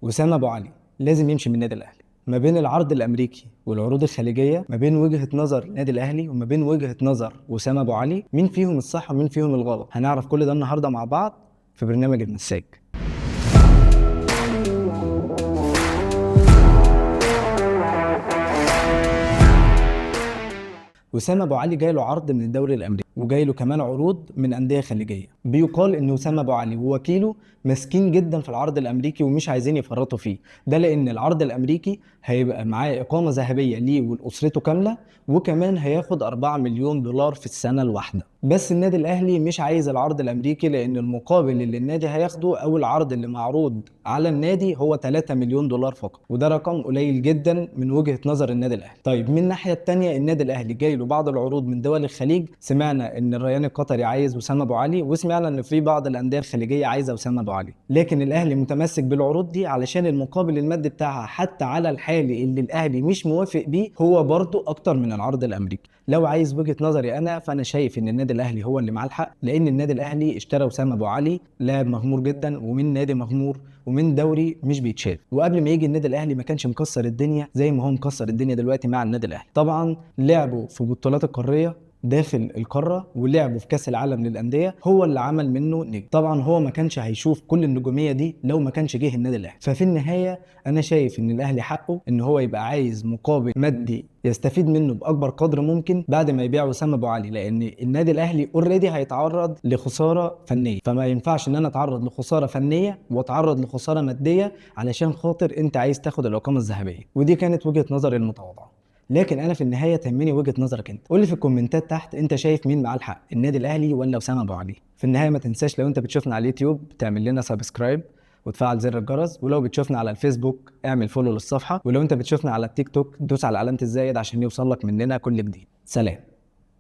وسام ابو علي لازم يمشي من النادي الاهلي. ما بين العرض الامريكي والعروض الخليجية، ما بين وجهه نظر النادي الاهلي وما بين وجهه نظر وسام ابو علي، مين فيهم الصح ومين فيهم الغلط؟ هنعرف كل ده النهارده مع بعض في برنامج المساج. وسام ابو علي جاي له عرض من الدوري الامريكي، وجاي له كمان عروض من اندية خليجية. بيقال ان وسام ابو علي ووكيله ماسكين جدا في العرض الامريكي ومش عايزين يفرطوا فيه، ده لان العرض الامريكي هيبقى معاه اقامه ذهبية ليه ولاسرته كاملة، وكمان هياخد 4 مليون دولار في السنة الواحدة. بس النادي الاهلي مش عايز العرض الامريكي، لان المقابل اللي النادي هياخده او العرض اللي معروض على النادي هو 3 مليون دولار فقط، وده رقم قليل جدا من وجهه نظر النادي الاهلي. طيب من الناحية الثانية النادي الاهلي جاي له بعض العروض من دول الخليج، سمعنا ان الريان القطري عايز وسام ابو علي، وسمعنا ان في بعض الاندية الخليجية عايزه وسام ابو علي، لكن الاهلي متمسك بالعروض دي علشان المقابل المادي بتاعها حتى على الحالي اللي الاهلي مش موافق بيه هو برضو اكتر من العرض الامريكي. لو عايز وجهه نظري انا، فانا شايف ان النادي الاهلي هو اللي معاه الحق، لان النادي الاهلي اشترى وسام ابو علي لاعب مغمور جدا ومن نادي مغمور ومن دوري مش بيتشاف، وقبل ما يجي النادي الاهلي ما كانش مكسر الدنيا زي ما هو مكسر الدنيا دلوقتي مع النادي الاهلي. طبعا لعبه في بطولات القارية داخل القارة ولعبه في كاس العالم للاندية هو اللي عمل منه نجم. طبعا هو ما كانش هيشوف كل النجومية دي لو ما كانش جه النادي الاهلي. ففي النهاية انا شايف ان الاهلي حقه ان هو يبقى عايز مقابل مادي يستفيد منه باكبر قدر ممكن بعد ما يبيع وسام ابو علي، لان النادي الاهلي already هيتعرض لخساره فنية، فما ينفعش ان انا اتعرض لخسارة فنية واتعرض لخسارة مادية علشان خاطر انت عايز تاخد الاقامة الذهبية. ودي كانت وجهه نظري المتواضعة، لكن انا في النهاية تهمني وجهه نظرك انت. قول لي في الكومنتات تحت انت شايف مين معاه الحق، النادي الاهلي ولا وسام ابو علي؟ في النهاية ما تنساش لو انت بتشوفنا على اليوتيوب تعمل لنا subscribe وتفعل زر الجرس، ولو بتشوفنا على الفيسبوك اعمل follow للصفحه، ولو انت بتشوفنا على التيك توك دوس على علامة الزائد عشان يوصل لك مننا كل جديد. سلام.